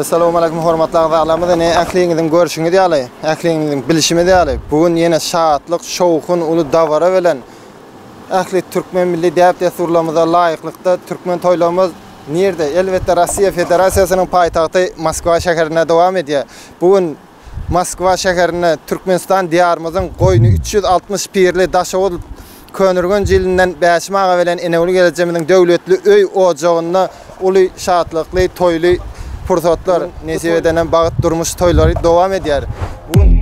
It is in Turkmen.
Essalamu aleýkum hormatly agzalarymyz ine ähliňiziň görşüňiz ýaly, ähliňiziň bilşimiz ýaly bu gün ýene şatlyk, şowhun, uly dabara bilen ähli türkmen milli däp-dessurlarymyza laýyklykda türkmen toýlarymyz nirde? Elbetde Russiýa Federasiýasynyň paýtagty Moskwa şäherinde dowam edýär. Bu gün Moskwa şäherinde Türkmenistan Diýarymyzyň goýny 360 pirli Daşoguz Köneürgenç ilinden Bäşim aga bilen Enegül gelejemiziň döwletli öý ojagynda uly şatlykly toýly pursatlar, nesip edenem bagt durmuş toýlary dowam edýär. Bu gün.